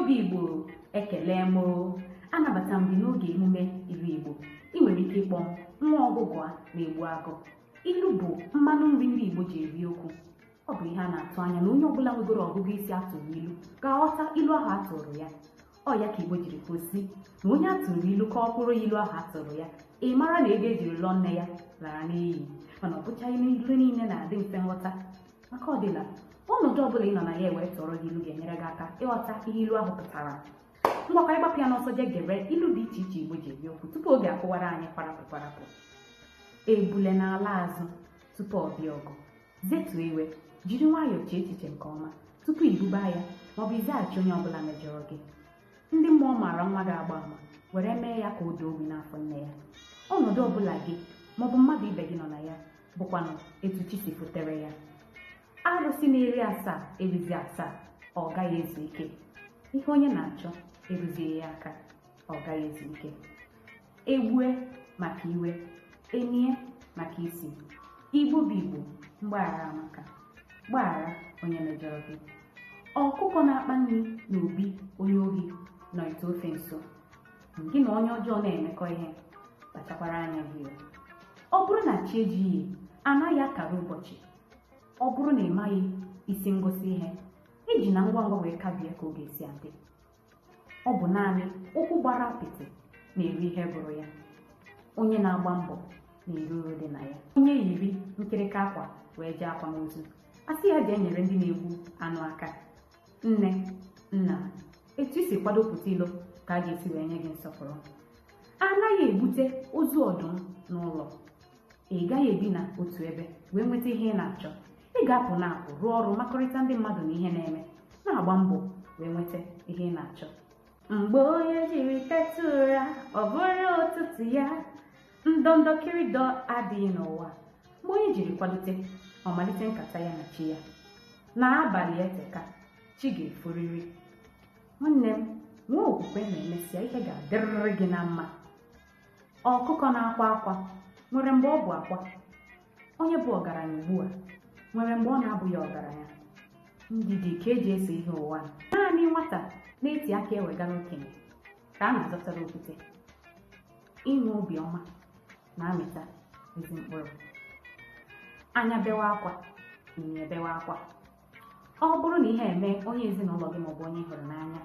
Bụ Igbo, ekele m. Anabata m gị n'oge emume Ilu Igbo. Ị nwere ike ịkpọ m nwa ọgụgụ a na-egbu agụ. Ilu bụ mmanụ nri ndị Igbo ji eri okwu. Ọ bụ ihe a na-atụ anya na onye ọbụla nwegoro ọgụgụ isi atụrụ ilu ga-aghọta ilu ahụ atụrụ ya. Ọ ya ka Igbo jiri kwụsị na onye atụrụ ilu ka ọ kwụrụ ilu ahụ atụrụ ya, ị mara na ego ejiri lụọ nne ya lara n'iyi. Mana ọ bụchaghị n'ilu niile na-adị mfe nghọta, maka ọ dịla ọnọdụ ọbụla ị nọ na ya ewee tọrọ gị ilu ga-enyere gị aka ịghọta ihe ilu ahụ pụtara. Ngwakwa, ịgbapụ ya n'ọsọ, jee gere ilu dị iche iche Igbo ji eri okwu tupu oge akụwara anyị kwarapụ kwarapụ. Ebule na-ala azụ tupu ọ bịa ọgụ. Zetuo iwe, jiri nwayọọ chee echiche nke ọma tupu ibuba ya maọbụ ịzaghachi onye ọbụla mejọrọ gị. Ndị mmụọ maara nwa ga-agba ama were mee ya ka o doo obi n'afọ nne ya. Ọnọdụ ọbụla gị maọbụ mmadụ ibe gị nọ na ya bụkwanụ etu chi si fotere ya. Arụsị na-eri asaa erizi asaa, ọ gaghị ezu ike. Ihe onye na-achọ eruzighị ya aka, ọ gaghị ezu ike. Egbue maka iwe, enie maka isi. Igbo bụ Igbo, mgbaghara amaka. Gbaghara onye mejọrọ gị. Ọkụkọ na-akpa nri n'obi onye ohi nọ ite ofe nso. Gị na onye ọjọọ na-emekọ ihe, kpachakwara anya gị. Ọ bụrụ na chi ejighị, anaghị akara ụbọchị. Ọ bụrụ na ị maghị isi ngosi ihe, iji na ngwa ngwa wee kabie ka ọ ga-esi adị. Ọ bụ naanị ụkwụ gbara apịtị na-eri ihe gụrụ ya. Onye na-agba mbọ na-eri uru dị na ya. Onye yiri nkịrịka akwa wee jee akwamozu, a sị ya jee nyere ndị na-egbu anụ aka. Nne, nna, etu isi kwado pụta ilo ka a ga-esi wee nye gị nsọpụrụ. Anaghị ebute ozu ọdụm n'ụlọ. Ị gaghị ebi na otu ebe wee nweta ihe ị na-achọ. Ị ga-apụ na-apụ, rụọ ọrụ, makọrịta ndị mmadụ na ihe na-eme, na-agba mbọ wee nweta ihe ị na-achọ. Mgbe onye jiri teta ụra, ọ bụrụ ụtụtụ ya. Ndọndọ kịrịdọ adịghị n'ụwa. Mgbe onye jiri kwalite, ọ malite nkata ya na chi ya. N'abalị eteka, chi ga-efuriri. Nwanne m, nwee okwukwe na emesịa ihe ga-adịrịrị gị na mma. Ọkụkọ na-akwa akwa nwere mgbe ọ bụ akwa. Onye bụ ọgaranya ugbu a nwere mgbe ọ na-abụghị ọgaranya. Ndidi ka eji eso ihe ụwa. Naanị nwata na-eti aka ewegara okenye ka a na-azọtara okwute. Inwe obiọma na-amịta ezi mkpụrụ. Anya bewa akwa, imi ebewa akwa. Ọ bụrụ na ihe eme onye ezinụlọ gị maọbụ onye ị hụrụ n'anya,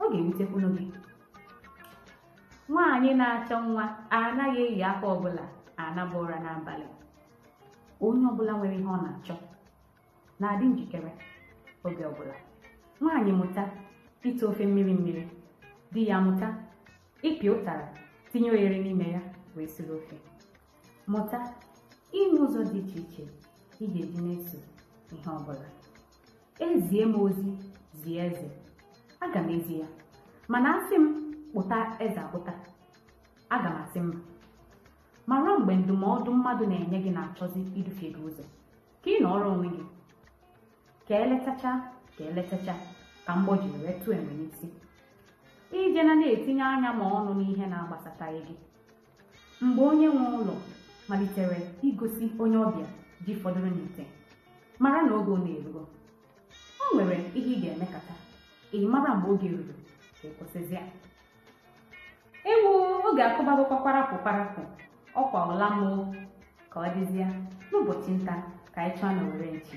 ọ ga-ewutekwunu gị. Nwaanyị na-achọ nwa anaghị eyi akwa ọbụla anaba ụra n'abalị. Onye ọbụla nwere ihe ọ na-achọ na-adị njikere oge ọbụla. Nwaanyị mụta ite ofe mmiri mmiri, di ya mụta ịpị ụtara tinye oghere n'ime ya wee siri ofe. Mụta inwe ụzọ dị iche iche ị ga-eji na-eso ihe ọbụla. Ezie m ozi zie eze, aga m ezi ya, mana asị m kpụta eze akpụta, aga m asị mba. Mara mgbe ndụmọdụ mmadụ na-enye gị na-achọzi idufe gị ụzọ ka ị nọrọ onwe gị. Ka eletacha ka eletacha ka mgbọ jiri wee tụọ enwe n'isi. Ije na na-etinye anya ma ọnụ n'ihe na-agbasataghị gị. Mgbe onye nwe ụlọ malitere igosi onye ọbịa ji fọdụrụ n'ite, mara na oge ọ na-erugo. O nwere ihe ị ga-emekata, ị mara mgbe oge ruru ka ị kwụsịzịa. Ewu, oge akụbagokwa kwarapụ kwarapụ, ọkwa ọla mmụọ ka ọ dịzịa n'ụbọchị nta ka anyị chụọ na were nchi.